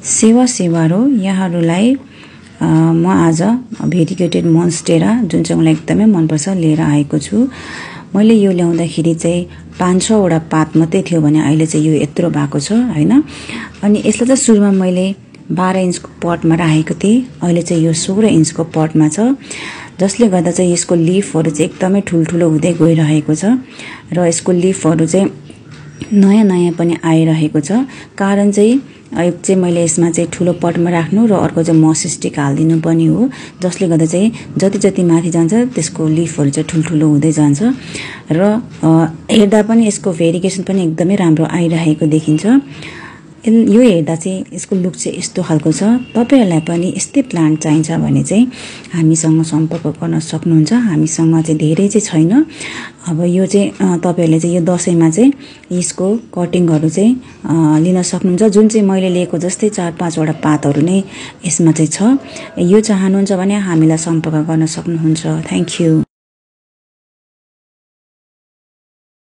सेवारो यहाँहरूलाई म आज भेरिगेटेड मोन्स्टेरा जुन चाहिँ मलाई एकदमै मनपर्छ लिएर आएको छु। मैले यो ल्याउँदाखेरि चाहिँ 5-6 वटा पात मात्रै थियो भने अहिले चाहिँ यो यत्रो भएको छ हैन। अनि यसलाई चाहिँ सुरुमा मैले 12 इन्चको पटमा राखेको थिएँ, अहिले चाहिँ यो 16 इन्चको पटमा छ, जसले गर्दा चाहिँ यसको लिफहरु चाहिँ एकदमै ठुलठुलो हुँदै गइरहेको छ र यसको लिफहरु चाहिँ नयाँ पनि आइरहेको छ। कारण चाहिँ एक चाहिँ मैले यसमा चाहिँ ठुलो पटमा राख्नु र अर्को चाहिँ मस स्टिक हाल्दिनु पनि हो, जसले गर्दा चाहिँ जति माथि जान्छ त्यसको लिफहरु चाहिँ ठुलठुलो हुँदै जान्छ र हेर्दा पनि यसको भेरिगेसन पनि एकदमै राम्रो आइरहेको देखिन्छ। यो हेर्दा चाहिँ यसको लुक चाहिँ यस्तो खालको छ। तपाईहरुलाई पनि यस्तै प्लान्ट चाहिन्छ भने चाहिँ हामीसँग सम्पर्क गर्न सक्नुहुन्छ। हामीसँग चाहिँ धेरै चाहिँ छैन। अब यो चाहिँ तपाईहरुले चाहिँ यो दशैंमा चाहिँ यसको कटिङहरु चाहिँ लिन सक्नुहुन्छ। जुन चाहिँ मैले लिएको जस्तै 4-5 वटा पातहरु नै यसमा चाहिँ छ। यो चाहनुहुन्छ भने हामीलाई सम्पर्क गर्न सक्नुहुन्छ। Thank you.